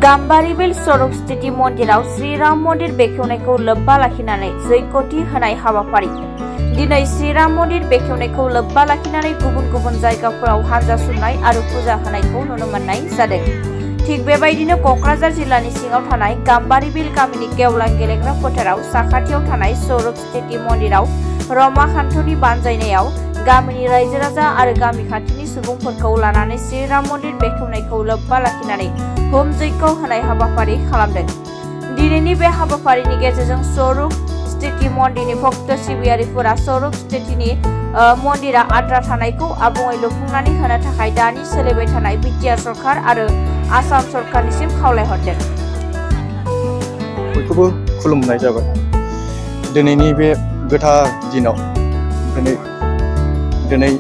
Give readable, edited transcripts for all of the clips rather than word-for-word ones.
गाम्बारिबिल सरक स्थिति मन्दिराव श्रीराम मन्दिर बेखेवनायखौ लोब्बा लाखिनानै जैगथि होनाय हाबाफारि। दिनै श्रीराम मन्दिर बेखेवनायखौ लोब्बा लाखिनानै गुबुन गुबुन जायगाफोराव हानजा सुरनाय आरो फुजा होनायखौ नुनो मोननाय जादों। थिग बेबायदिनो कक्राझार जिल्लानि सिङाव थानाय गाम्बारिबिल गामिनि गेवलां गेलेग्रा फोथाराव साखाथियाव थानाय सरक स्थिति मन्दिराव रमाकान्तनि बानजायनायाव गामिनि रायजो राजा आरो गामि खाथिनि सुबुंफोरखौ लानानै श्रीराम मन्दिर बेखेवनायखौ लोब्बा लाखिनानै होम जैग होनाय हाबाफारि खालामदों। दिनैनि बे हाबाफारिनि गेजेरजों सरक स्थिति मन्दिरनि भक्त सिबियारिफोरा सरक स्थितिनि मन्दिरा आद्रा थानायखौ आबुङै लुफुंनानै होनो थाखाय दानि सोलिबाय थानाय बिटिआर सरकार आरो आसाम सरकारनिसिम खावलायहरदों। बयखौबो खुलुमनाय जाबाय। दिनैनि बे गोथार दिनाव दिनै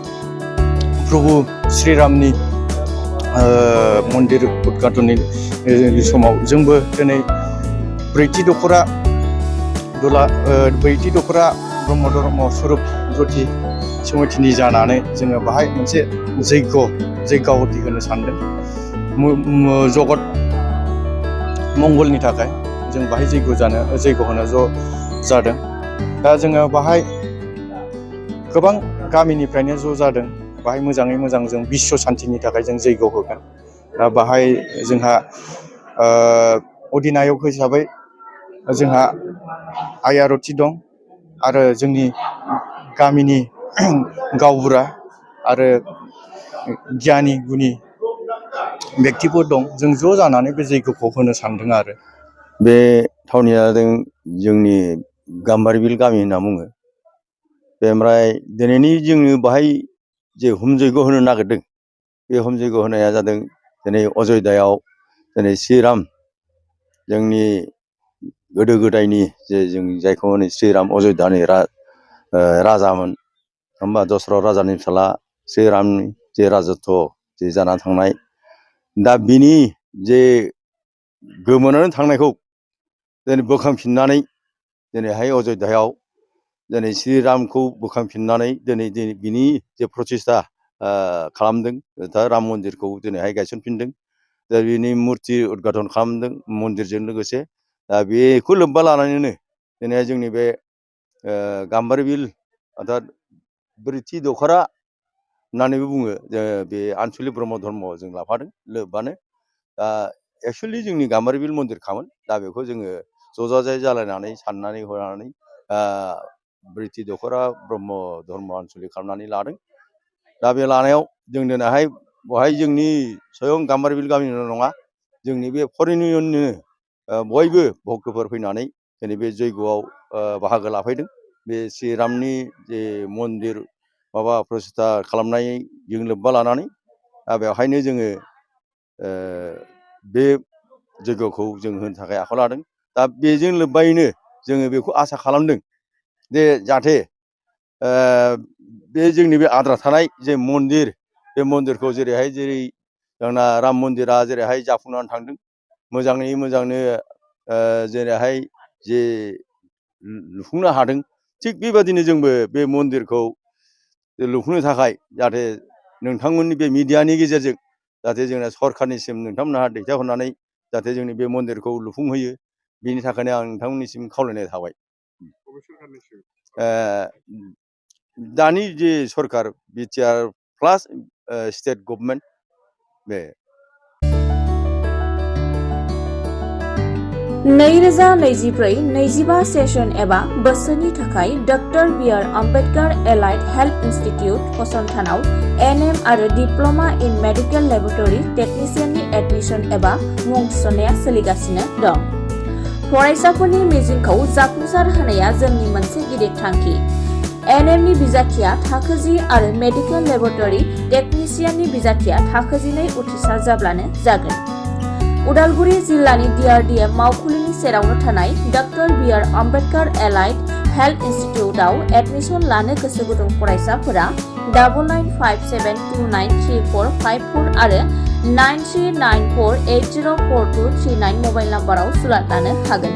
प्रभु श्रीरामनि मन्दिर उद्घाटननि समाव जोंबो दिनै ब्रैथि दखरा ब्रह्म धर्म स्वरूप ज्योति समितिनि जानानै जोङो बाहाय मोनसे जैग्यहति होनो सानदों। जगत मंगलनि थाखाय जों बाहाय जैग्य होनो जादों। दा जोङो बाहाय गोबां गामिनिफ्रायनो ज' जादों। बाहाय मोजाङै मोजां जों बिश्व शान्तिनि थाखाय जों जैग्य होगोन। दा बाहाय जोंहा अधिनायक हिसाबै जोंहा आइ आरती दं आरो जोंनि गामिनि गावबुरा आरो गियानि गुनि व्यक्तिफोर दं। जों ज' जानानै बे जैग्यखौ होनो सानदों आरो बे थावनिया जोंनि गाम्बारिबिल गामि होनना बुङो। ओमफ्राय दिनैनि जोङो बाहाय जे होम जैग्य होनो नागिरदों, बे होम जैग्य होनाया जादों दिनै अजध्यायाव दिनै श्रीराम जोंनि गोदो गोदायनि जे जों जायखौ होनो श्रीराम अजध्यानि राजामोन होमबा दशरथ राजानि फिसाला श्रीरामनि जे राजत्व जे जाना थांनाय, दा बिनि जे गोमोनानै थांनायखौ दिनै बोखांफिननानै दिनैहाय अजध्यायाव दिनै श्रीरामखौ बोखांफिननानै दिनै बिनि जे प्रसेस्ता खालामदों। दा राम मन्दिरखौ दिनैहाय गायसनफिनदों। दा बिनि मुर्ति उद्घाटन खालामदों मन्दिरजों लोगोसे। दा बेखौ लोब्बा लानानैनो दिनै जोंनि बे गाम्बारिबिल अर्थात ब्रैथि दखरा होननानैबो बुङो बे आनसलिक ब्रह्म धर्म जों लाफादों लोब्बानो। दा एक्सुवेलि जोंनि गाम्बारिबिल मन्दिरखामोन। दा बेखौ जोङो ज' जाजाय जालायनानै साननानै हनानै ब्रैथि दखरा ब्रह्म धर्म आनसलिक खालामनानै लादों। दा बे लानायाव जों दिनैहाय बहाय जोंनि स्वयं गाम्बारिबिल गामिनिल' नङा, जोंनि बे फरेन इउनियननि बयबो भक्तफोर फैनानै दिनै बे जैग्यआव बाहागो लाफैदों। बे श्रीरामनि जे मन्दिर माबा प्रतिष्ठा खालामनायजों लोब्बा लानानै दा बेवहायनो जोङो बे जैग्यखौ जों होनो थाखाय आखायाव लादों। दा बेजों लोब्बायैनो जोङो बेखौ आसा खालामदों जे जाहाथे बे जोंनि बे आद्रा थानाय जे मन्दिर, बे मन्दिरखौ जेरै जोंना राम मन्दिरा जेरैहाय जाफुंनानै थांदों, मोजाङै मोजांनो जेरैहाय जे लुफुंनो हादों, थिग बेबादिनो जोंबो बे मन्दिरखौ लुफुंनो थाखाय जाहाथे नोंथांमोननि बे मिडियानि गेजेरजों जाहाथे जोंना सरकारनिसिम नोंथांमोनहा दैथायहरनानै जाहाथे जोंनि बे मन्दिरखौ लुफुंहोयो, बिनि थाखायनो आं नोंथांमोननिसिम खावलायनाय थाबाय। दानि जे सरकार बिटिआर प्लास स्टेट गभर्नमेन्ट बे 2024-25 सेसन एबा बोसोरनि थाखाय doctor B R. Ambedkar allied health institute फसंथानाव एनएम आरो डिप्ल'मा इन मेडिकेल लेबरेटरी टेक्निशियाननि एडमिशन एबा मुं थिसननाया सोलिगासिनो दं। फरायसाफोरनि मिजिंखौ जाफुंसार होनाया जोंनि मोनसे गिदिर थांखि। एनएमनि बिजाथिया थाखो 10 आरो मेडिकेल लेबरेटरी टेक्निशियाननि बिजाथिया थाखो 12 उथ्रिसार जाब्लानो जागोन। उदालगुरि जिल्लानि DRDM मावखुलिनि सेरावनो थानाय doctor B R. Ambedkar allied health इनस्टिट्यूटआव admission लानो गोसो गुदुं फरायसाफोरा 9957293454 आरो 9394804239 मबाइल नाम्बाराव सुलाद लानो हागोन।